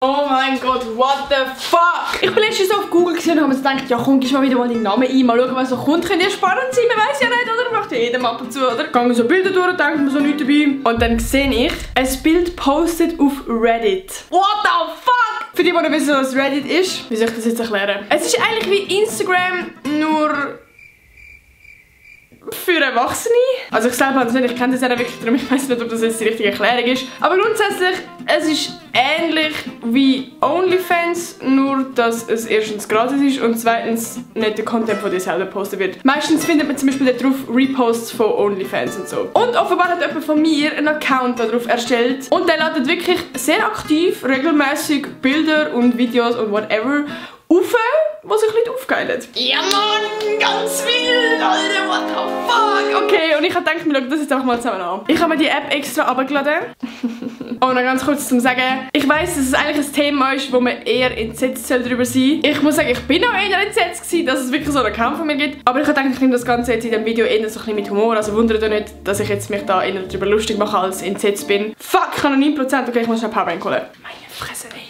Oh mein Gott, what the fuck? Ich bin letztens auf Google gesehen und habe mir gedacht, ja komm, gib mal wieder mal deinen Namen ein, mal schauen, was so kommt. Könnte ja spannend sein, man weiß ja nicht, oder? Macht ja jedem ab und zu, oder? Gehen wir so Bilder durch, denke mir so nichts dabei. Und dann sehe ich ein Bild postet auf Reddit. What the fuck? Für die nicht wissen, was Reddit ist, wie soll ich das jetzt erklären? Es ist eigentlich wie Instagram, nur für Erwachsene. Also ich selber habe es nicht, ich kenne das ja wirklich, darum ich weiß nicht, ob das jetzt die richtige Erklärung ist. Aber grundsätzlich, es ist ähnlich wie OnlyFans, nur dass es erstens gratis ist und zweitens nicht der Content von dir selber gepostet wird. Meistens findet man zum Beispiel darauf Reposts von OnlyFans und so. Und offenbar hat jemand von mir einen Account darauf erstellt und der ladet wirklich sehr aktiv, regelmäßig Bilder und Videos und whatever auf, was sich nicht aufgeilt. Ja Mann, ganz wild, Alter, what the fuck? Okay, und ich habe gedacht, wir schauen das jetzt einfach mal zusammen an. Ich habe mir die App extra runtergeladen. Und noch ganz kurz zum Sagen, ich weiss, dass es eigentlich ein Thema ist, wo man eher entsetzt darüber sein soll. Ich muss sagen, ich bin auch eher entsetzt gewesen, dass es wirklich so einen Account von mir gibt. Aber ich habe gedacht, ich nehme das Ganze jetzt in diesem Video eher so ein bisschen mit Humor. Also wundert euch nicht, dass ich jetzt mich da eher darüber lustig mache, als entsetzt bin. Fuck, ich habe noch 9%. Okay, ich muss schnell Powerbank holen. Meine Fresse, ey.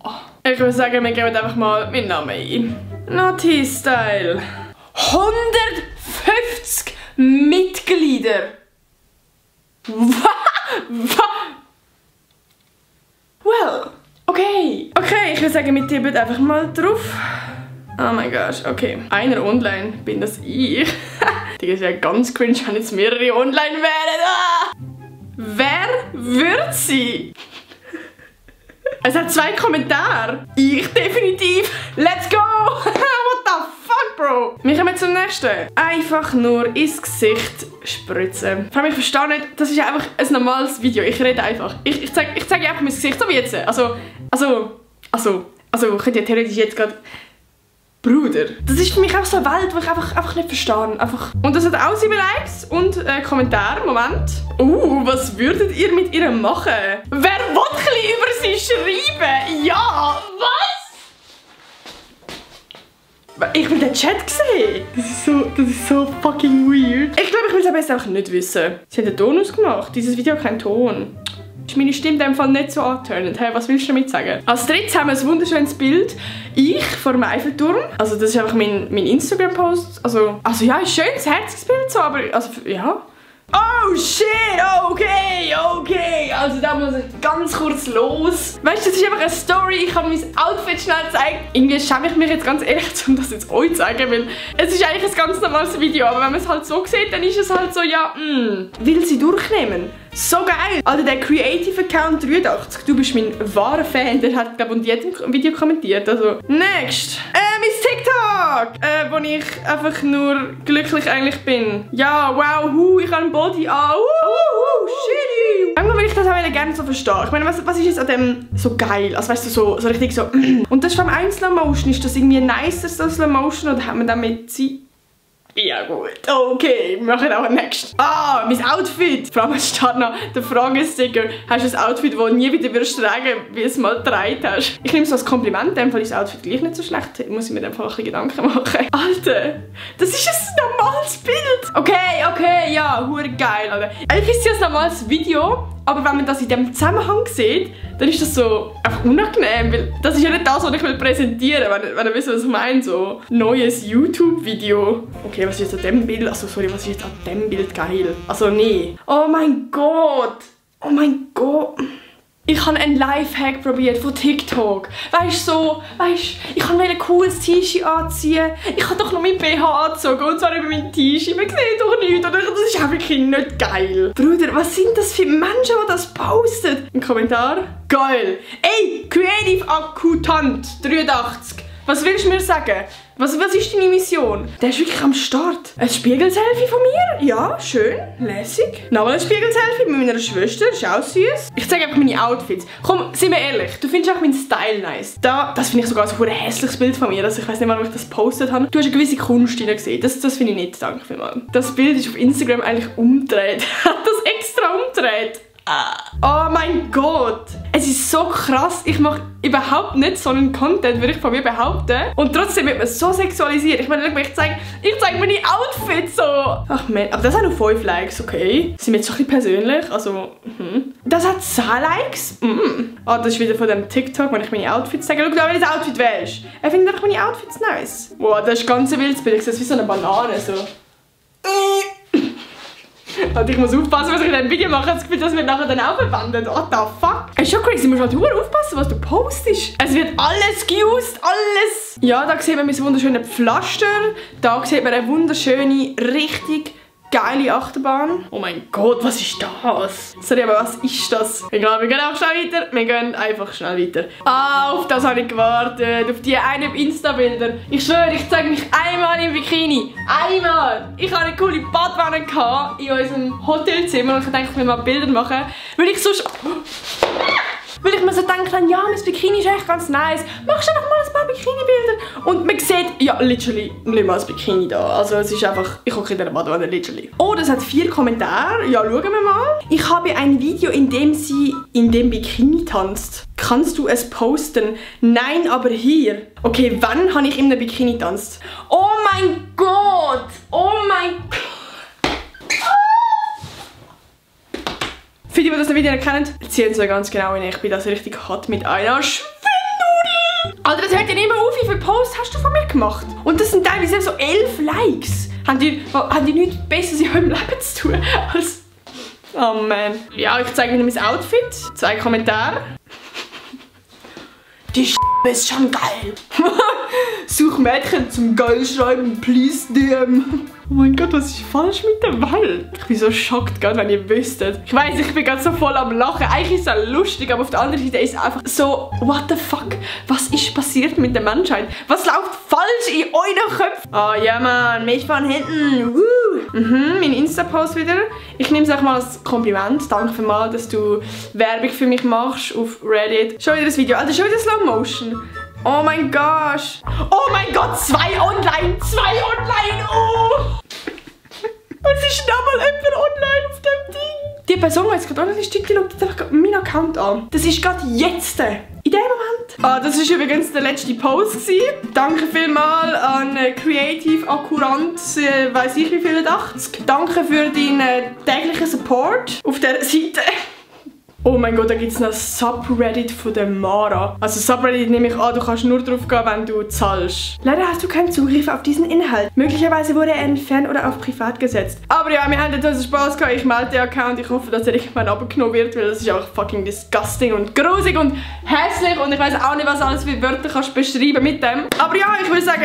Oh. Ich würde sagen, wir geben einfach mal meinen Namen ein. Naughty Style. 150 Mitglieder. Well, okay. Okay, ich würde sagen, wir tippen einfach mal drauf. Oh mein Gott, okay. Einer online, bin das ich. Die ist ja ganz cringe, wenn jetzt mehrere online wären. Ah! Wer wird sie? Es hat 2 Kommentare. Ich definitiv. Let's go! What the fuck, Bro? Wir kommen zum nächsten. Einfach nur ins Gesicht spritzen. Vor allem, ich verstehe nicht, das ist einfach ein normales Video. Ich rede einfach. Ich zeige einfach mein Gesicht, so wie jetzt. Also, könnt ihr theoretisch jetzt gerade... Bruder. Das ist für mich auch so eine Welt, die ich einfach nicht verstehe. Und das hat auch 7 Likes und Kommentare. Moment. Was würdet ihr mit ihr machen? Wer will über sie schreiben? Ja, was? Ich will den Chat sehen. Das ist so fucking weird. Ich glaube, ich will es am besten einfach nicht wissen. Sie hat einen Ton ausgemacht. Dieses Video hat keinen Ton. Ist meine Stimme in dem Fall nicht so antörnend. Hey, was willst du damit sagen? Als drittes haben wir ein wunderschönes Bild. Ich vor dem Eiffelturm. Also das ist einfach mein Instagram-Post. Also ja, ein schönes, herziges Bild so, aber also ja. Oh shit, okay. Also da muss ich ganz kurz los. Weißt du, das ist einfach eine Story. Ich habe mein Outfit schnell gezeigt. Irgendwie schäme ich mich jetzt ganz ehrlich, um das jetzt euch zu sagen, weil es ist eigentlich ein ganz normales Video. Aber wenn man es halt so sieht, dann ist es halt so, ja, will sie durchnehmen. So geil! Alter, der Creative Account 83, du bist mein wahrer Fan. Der hat, glaube ich, unter jedem Video kommentiert. Also, next! Mein TikTok! Wo ich einfach nur glücklich eigentlich bin. Ja, wow, ich habe ein Body an. Shitty! Manchmal will ich das auch gerne so verstehen. Ich meine, was ist jetzt an dem so geil? Also, weißt du, so richtig so. Und das ist vom Slow Motion. Ist das irgendwie nicer, so Slow Motion? Oder hat man damit sie? Ja gut, okay, wir machen auch next. Mein Outfit! Vor allem es steht noch der Fragesticker. Hast du ein Outfit, das nie wieder wirst tragen, wie du es mal getragen hast? Ich nehme es als Kompliment, in dem Fall ist das Outfit gleich nicht so schlecht. Muss ich mir in dem Fall ein bisschen Gedanken machen. Alter, das ist ein normales Bild! Okay, ja, hure geil, Alter. Eigentlich ist es ja ein normales Video, aber wenn man das in diesem Zusammenhang sieht, dann ist das so einfach unangenehm, weil das ist ja nicht das, was ich will präsentieren, wenn ihr wisst, was ich meine, so neues YouTube-Video. Okay, was ist jetzt an dem Bild? Also sorry, was ist jetzt an dem Bild geil? Also nee. Oh mein Gott! Ich habe einen Lifehack probiert von TikTok. Weißt du, ich kann mir ein cooles T-Shirt anziehen. Ich habe doch noch mein BH angezogen und zwar über mein T-Shirt. Man sieht doch nichts, oder? Das ist auch wirklich nicht geil. Bruder, was sind das für Menschen, die das posten? Ein Kommentar? Geil. Ey, Creative Akkutant 83. Was willst du mir sagen? Was ist deine Mission? Der ist wirklich am Start. Ein Spiegelselfie von mir? Ja, schön, lässig. Nochmal ein Spiegelselfie mit meiner Schwester, ist auch süß. Ich zeige einfach meine Outfits. Komm, sind wir ehrlich, du findest auch meinen Style nice. Das finde ich sogar so ein hässliches Bild von mir. Also ich weiß nicht mal, ob ich das gepostet habe. Du hast eine gewisse Kunst drin gesehen. Das finde ich nicht, danke vielmals. Das Bild ist auf Instagram eigentlich umgedreht. Hat das extra umgedreht. Oh mein Gott. Es ist so krass. Ich mache überhaupt nicht so einen Content, würde ich von mir behaupten. Und trotzdem wird man so sexualisiert. Ich meine, ich zeige meine Outfits so. Ach man, aber das hat noch 5 Likes, okay. Sind wir jetzt schon ein bisschen persönlich. Also, Das hat 10 Likes. Ah, das ist wieder von dem TikTok, wenn ich meine Outfits zeige. Schau da, wie das Outfit wählst. Er findet einfach meine Outfits nice. Wow, das ist ganz ein wildes Bild. Ich sehe es wie so eine Banane. So. Und ich muss aufpassen, was ich in diesem Video mache. Ich habe das Gefühl, das wird nachher dann auch verwendet. What the fuck? Es ist schon crazy. Du musst halt aufpassen, was du postest. Es wird alles geused. Alles. Ja, da sieht man mein wunderschönes Pflaster. Da sieht man eine wunderschöne, richtig geile Achterbahn. Oh mein Gott, was ist das? Sorry, aber was ist das? Ich glaube, wir gehen auch schnell weiter. Wir gehen einfach schnell weiter. Auf das habe ich gewartet. Auf die einen Insta-Bilder. Ich schwöre, ich zeige mich einmal im Bikini. Einmal. Ich hatte eine coole Badwanne in unserem Hotelzimmer und ich dachte, ich will mal Bilder machen. Weil ich mir so denke, ja, mein Bikini ist echt ganz nice. Machst du doch mal ein paar Bikini-Bilder? Und man sieht, ja, literally nicht mal ein Bikini da. Also es ist einfach, ich gucke in der Badwanne, literally. Oh, das hat 4 Kommentare. Ja, schauen wir mal. Ich habe ein Video, in dem sie in dem Bikini tanzt. Kannst du es posten? Nein, aber hier. Okay, wann habe ich in einem Bikini getanzt? Oh mein Gott! Oh mein Gott! Für die, die das Video nicht kennen, ziehen sie ganz genau in. Ich bin das richtig hart mit einer Schwindnudel. Alter, das hört ja nicht mehr auf. Wie viele Posts hast du von mir gemacht? Und das sind teilweise so 11 Likes. Haben die nichts Besseres in eurem Leben zu tun als... Oh man. Ja, ich zeige Ihnen mein Outfit. 2 Kommentare. Die ist schon geil. Such Mädchen zum geil schreiben, please DM. Oh mein Gott, was ist falsch mit der Welt? Ich bin so schockt, gerade wenn ihr wüsstet. Ich weiss, ich bin gerade so voll am Lachen. Eigentlich ist es lustig, aber auf der anderen Seite ist es einfach so, what the fuck? Was ist passiert mit der Menschheit? Was läuft falsch in euren Köpfen? Oh ja, Mann, mich von hinten. Mein Insta-Post wieder. Ich nehme es auch mal als Kompliment. Danke für mal, dass du Werbung für mich machst auf Reddit. Schon wieder das Video. Alter, schon wieder Slow Motion. Oh mein Gott. Oh mein Gott, 2 online. 2 online. Oh. Es ist nochmal jemand online auf dem Ding. Die Person, die jetzt gerade online ist, die schaut jetzt einfach meinen Account an. Das ist gerade jetzt. In dem Moment. Ah, das war übrigens der letzte Post. Danke vielmals an Creative Akkurant, weiss ich wie viele 80. Danke für deinen täglichen Support auf dieser Seite. Oh mein Gott, da gibt es noch ein Subreddit von der Mara. Also Subreddit nehme ich an, du kannst nur drauf gehen, wenn du zahlst. Leider hast du keinen Zugriff auf diesen Inhalt. Möglicherweise wurde er entfernt oder auf privat gesetzt. Aber ja, wir haben jetzt also Spaß gehabt. Ich melde den Account. Ich hoffe, dass er irgendwann abgenommen wird, weil das ist auch fucking disgusting und grusig und hässlich. Und ich weiß auch nicht, was alles für Wörter kannst beschreiben mit dem. Aber ja, ich würde sagen,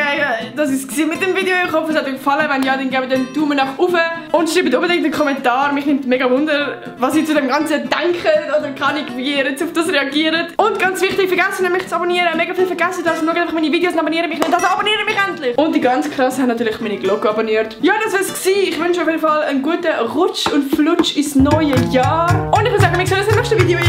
das war es mit dem Video. Ich hoffe, es hat euch gefallen. Wenn ja, dann gebt einen Daumen nach oben. Und schreibt unbedingt einen Kommentar. Mich nimmt mega Wunder, was ihr zu dem Ganzen denkt. Oder kann ich, wie ihr jetzt auf das reagiert. Und ganz wichtig, vergessen nicht, mich zu abonnieren. Mega viel vergessen, dass schaut einfach meine Videos und abonnieren mich nicht. Also abonniert mich endlich! Und die ganz krass haben natürlich meine Glocke abonniert. Ja, das war's gewesen. Ich wünsche auf jeden Fall einen guten Rutsch und Flutsch ins neue Jahr. Und ich würde sagen, wir sehen uns im nächsten Video.